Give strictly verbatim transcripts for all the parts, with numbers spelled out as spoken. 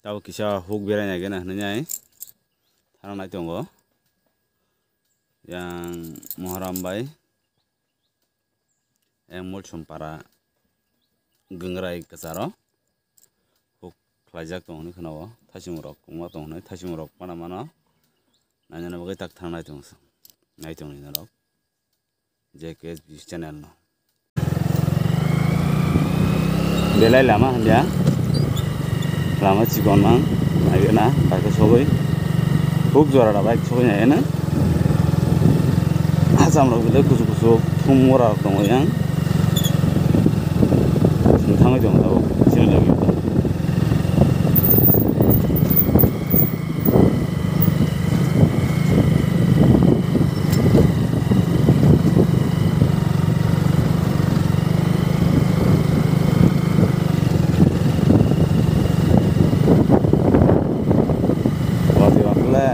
Tabuk kisa huk berai nai gana hinwi nai thangnai tongo. Yang Moharam bai, yang Mulsum para Gangrai kwcharo huk khlaijak tongo hinwi khwnao. Thaichung rok wngma tongo hinwi, thaichung rok pana mano nainani bagwi tak thangnai tongo, nai tongo norok. J K S B channel no. Belai lama hamya. Lama chikon mang. Naigena bike sogwi. Huk jora da bike sogwi naigena. Hacham rok belai kusu kusu thum mora rok tongo yang. Thangwi tongo tabuk. Chini logi. Wati wakle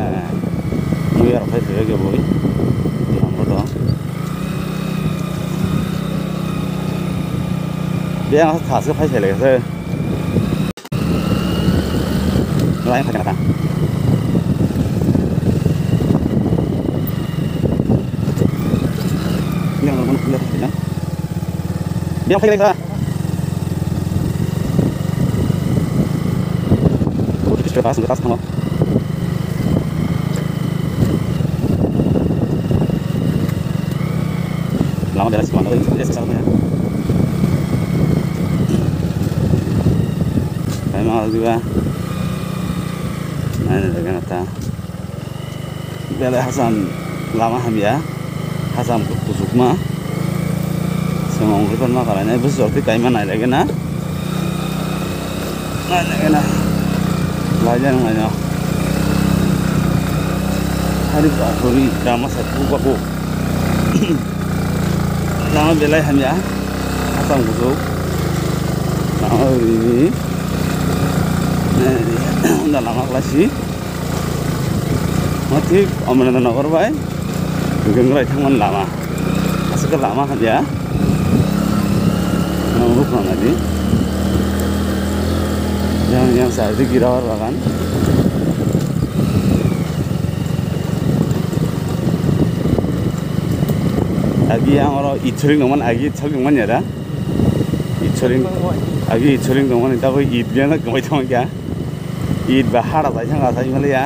mui aro khai thai ke boi. Lambo to. Biyang thaske phai sai lai se. Lai phai kha. Biyang phai lai kha. Lama belai sima nai, belai sima nai. Hai ma diba. Nai nai, nai nai ta. Belai hacham lama hamya, hacham kusukma. Semong ri panma kalainai, bwswk twi kaima nai lagena. Nai lagena. Laijak naino. Hari bakuri lama satu baku. Lama belai hamya. Hacham kusuk. Lama ri. Nai, nai, lama klasi. Mo thik Omrinagar bai Gangrai thangmani lama. Aswk lama hamya. Nang ruk nang di. Yang, yang side di girawar bagan. Agi yang oro ithuring nangman, agi ithuring nangman ya da. Ithuring, agi ithuring nangman, tabuk it biang na gumai thang ya. It ba hara sai thang sai mali ya.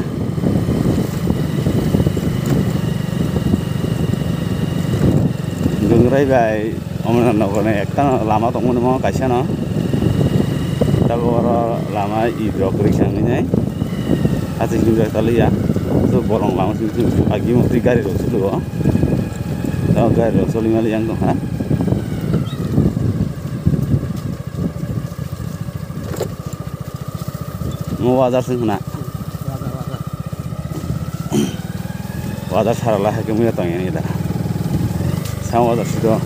Gangrai bai Omrinagar ni ekta lama tongmani mo kaisa no. Tabuk oro lama it rok riksa nai. Ati hinjak taliya. So bolong lama simi simi agi mo twi gari rok sulu o. Tabuk gari rok soli mali yang tong ha. Mo wajar sing khna. Wajar, wajar. Wajar sara la hake muya tong yani da. Sa wajar sido.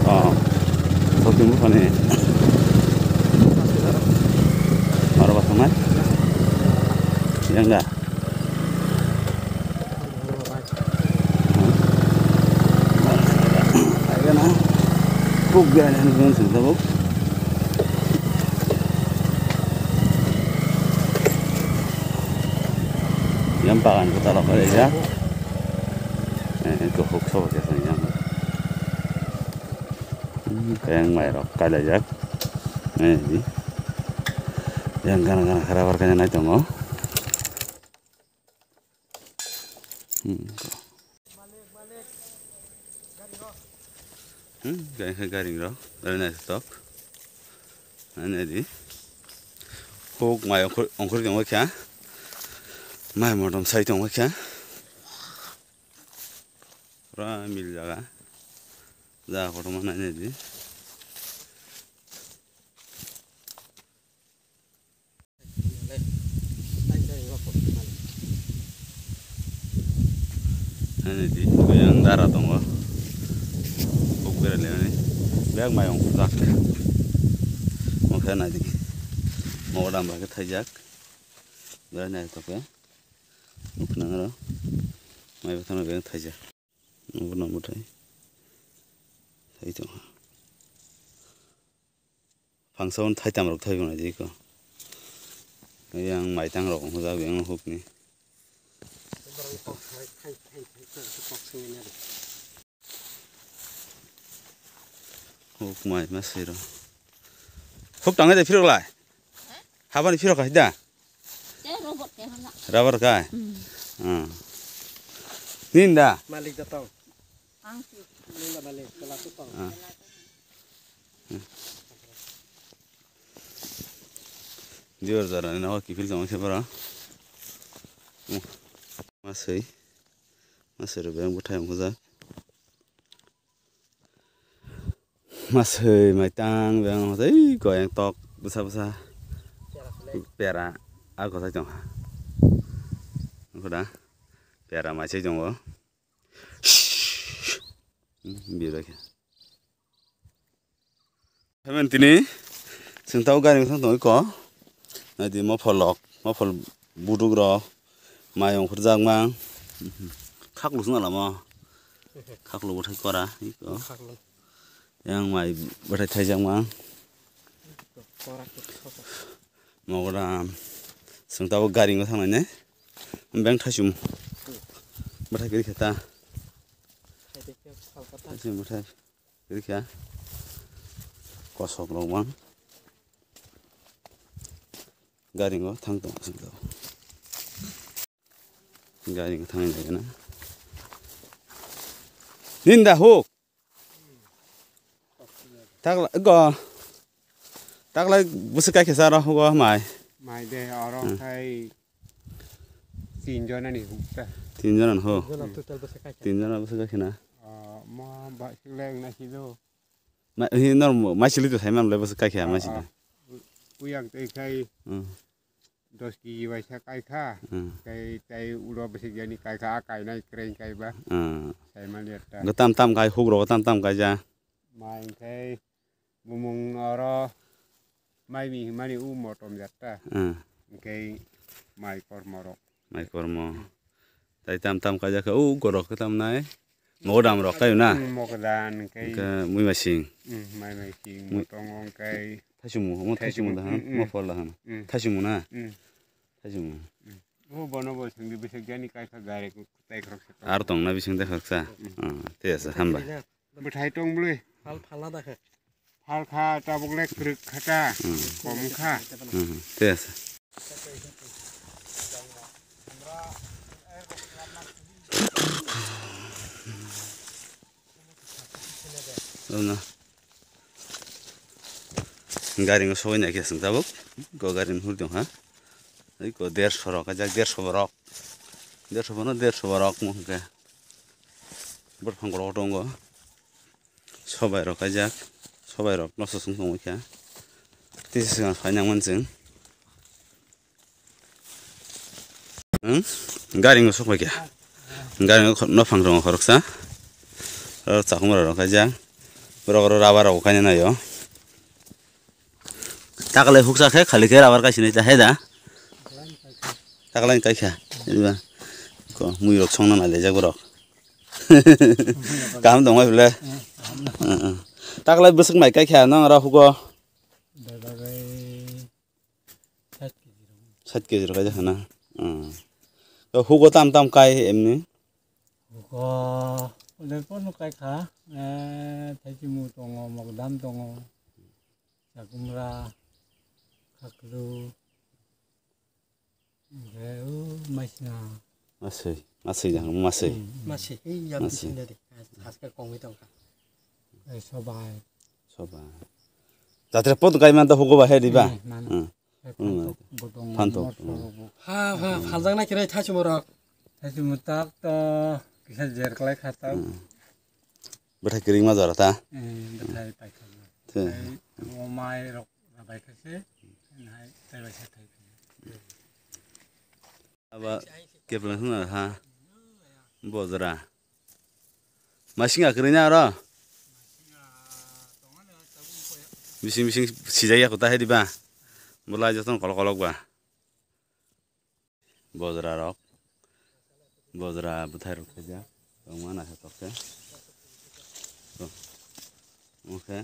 Oh. Sokin bu khani. Maro ba khna. Yang da. Aigana kuk biani hwnwi swngjak tabuk. Yang bagan kwtal rok kalaijak. Eh, kufuk sobo khe swngjak. Hmm, kayang mai rok kalaijak. Eh, di. Yang gana gana khara bar kanya nai tongo. Hmm. Hmm, gari, gari rok, gari nai tok. Ani di. Huk mai ongkhor, ongkhor tongma kha. Mai motom sai tongma kha. Pura mil jaga. Ja kotorma nai di. Ani di, yang dara tongo. Buk bera le ani. Bek mai ong kujak. Mo khe nai di. Mo dam ba khe thaijak. Bera nai to khe. Nuk nang ro. Mai ba thang bek thaijak. Nuk nang mutai. Thai to. Phangsa un thaitam rok thai gonai di ko. Yang maitang rok hujak yang huk ni. Huk mai ma sui ro. Huk tangai de phirok lai. Habani phirok hai da. Te robot ke hana. Rubber kai. Hmm. Ah. Ninda. Malik datang. Ang si. Ninda malik, kelas tu tang. Ah. Diyor jara ni nawa kifil tong se para. Masai. Masai ro beng buthai ongkha jak. Masai maitang beng tei koyang tok bwsa bwsa. Pera a kothai tong. Ongkha da. Pera mai se tongo. Bira khe. Hemen tini chwng tabuk gari wngthang tongwi ko. Naidi mophol rok, mophol buduk rok, mayung phurjak mang. Khaklu swngo lama. Khaklu bwthai kora iko. Yang mai bwthai thaijak mang. Mogodam chwng tabuk gari wngthang nai ne. Beng thaichum. Bwthai kiri kheta. Thaichum bwthai. Rikha kosok rok bang gari o thang tong sing tong gari o thang lai na ninda huk takla go takla bwswk kai khe sa rw hugo mai mai de oro khai Tin jona ni hukta. Tin jona ho. Jona total bwswk kai khe. Tin jona bwswk kai khe na. Ah, ma ba sik le na si do. Ma hi nor mo mai sili to sai man le bwswk kai khe mai sili. Uyak tei khai Hmm. dos kg bai sa kai kha. Hmm. Kai tai ulo bwswk yani kai kha, a kai nai kreng kai ba. Hmm. Sai man le ta. Go tam tam kai huk ro tam tam kai ja. Mai khai Bumung oro mai mi hwnmani u motom jatta. Hmm. Hwnkhe mai kormo rok. Mai kormo. Tai tam tam kaijak khe u gorok khe tam nai. Mogodam rok kayo na? Hmm, mogodam hwnkhe. Hwnkhe mui masing. Hmm, mai masing Mui- motom hwnkhe. Thaichung mu, mo thaichung mu da han, hmm, hmm. Mo phol da han. Hmm. Thaichung mu na? Hmm. Thaichung mu. Hmm. O bono bo sengdi bisek jani kaisa gari ku tai khorok se. Ar tong na bising de khoroksa. Hmm. Hmm, te asa hamba. Bwthai tong bwlwi. Phal phalna da khe. Phal kha, tabuk le kwrwk kha ta. Hmm. Kom kha. Hmm, te asa. Wngna. Gari no sogwi nai khe chwng tabuk. Go gari no hur tong ha. Iko derso rok, ajak derso borok. Derso bono derso borok mo hwnkhe. Bor phang gorok tongo. Sobai rok kaijak, sobai rok nosto song tongwi kha. Tei se swnam phai nang man chwng. Hmm? Gari no sok pai kha. Gari no phang tongo khoroksa. Oro chakung rok kaijak. Borok oro rubber rok kaina naio. Takle huksa khe khali khe rubber kaisini ta hai da. Takle kaikha. Diba? Ko mui rok songna nai lejak borok. Kaham tong mai bole. Takle bwswk mai kaikha nang oro hugo. Sat kg rok kaijak na. To hugo tam tam kai emni. Hugo le kono kaikha. Thaichung mu tongo, mogdam tongo. Chakumra, khaklu, onkhe o maisna. Masui, masui jang, masui. Hmm. Masui. Ei, ya Masui. Bisinda de. Haske kongwi tongkha. Ei, sobai. Sobai. Jatre pot gai man to hugo ba he diba? Hmm, man. Hmm. Ei, Hmm. Phantok, bodong, Phantok, motro hmm. Rogo. Ha, ha, hmm. Phaljak na kirai thaichung rok. Thaichung tak to kisa jer klai kha ta. Hmm. Bwthai kwrwngma jora ta? Eh, bwthai paithakma. Te. Tei o mai rok rabai kha se, hai tei bai kha thai. Aba kepla hwnna ha. Bojra. Masing akwrwina aro? Bising bising sijak ya kota hai diba? Bolai jotono kolok kolok ba. Bojra rok, bojra bwthai rok khaijak, tongma naithotok khe. Omo khe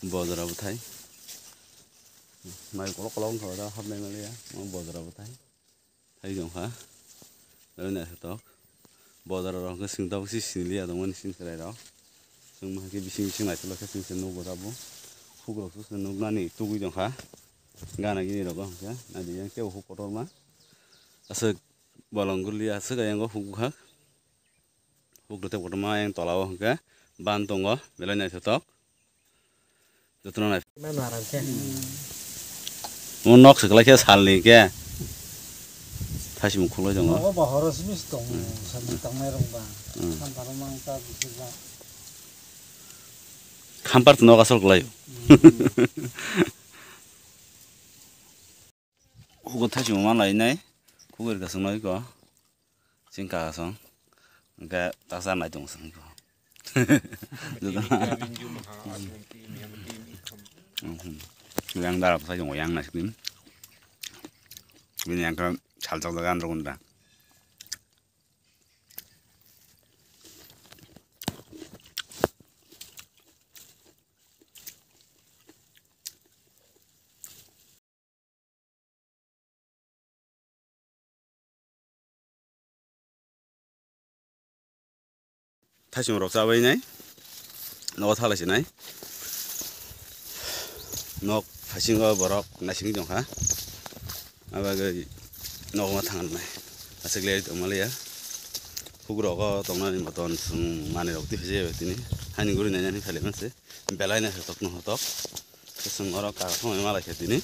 bojra bwthai, Mai kolok kolok wngkha o, da hapnai manliya, o bojra bwthai. Thai jong kha. Belai naithotok. Bojra rok hwnkhe sing tabuk se sini liya tongmani sini chwrai rok. Chwng ma hwnkhe bising bising naithotok khe chwng se nugo tabuk. Huk rok se nuknani tugui tong kha. Gana gini rogo hwnkhe. Naidi yang kebo huk kotorma. Aswk bolong guli aswk ayang o huk bwkhak. Huk rwtwk kotorma ayang tola o hwnkhe ban tongo. Belai naithotok. Jotono nai. Mai marang khe. Mo nok se kwlai khe salni khe. Thaisimo khulai tongo. Nogo ba horo simi se tong, hmm, salni tangnai rok ba. Hmm. Khamparo mang ta bisi ba. Khampar to nok asol kwlai. Hmm. Hugo thaisimo ma lainai. Hugo rika swngnai ko. Chini kaka song. Hwnkhe taksa nai tongo song ko. Yang dara bwsai tongo, yang naisik ni. Bini yang khe saljak jak ang rw gunda. Thaisong rok chabai nai. Nogo thalai se nai. Nok phasingo borok naising tong kha. Abagwi nogo ma thang nai. Aswk le tong maliya. Huk rogo tongnani moton chwng manwi rok twi phai jai bai tini. Hani guri nai nani phai lai manse. Belai naithotok no hotok. Chwng oro kaka thangwi malai kha tini.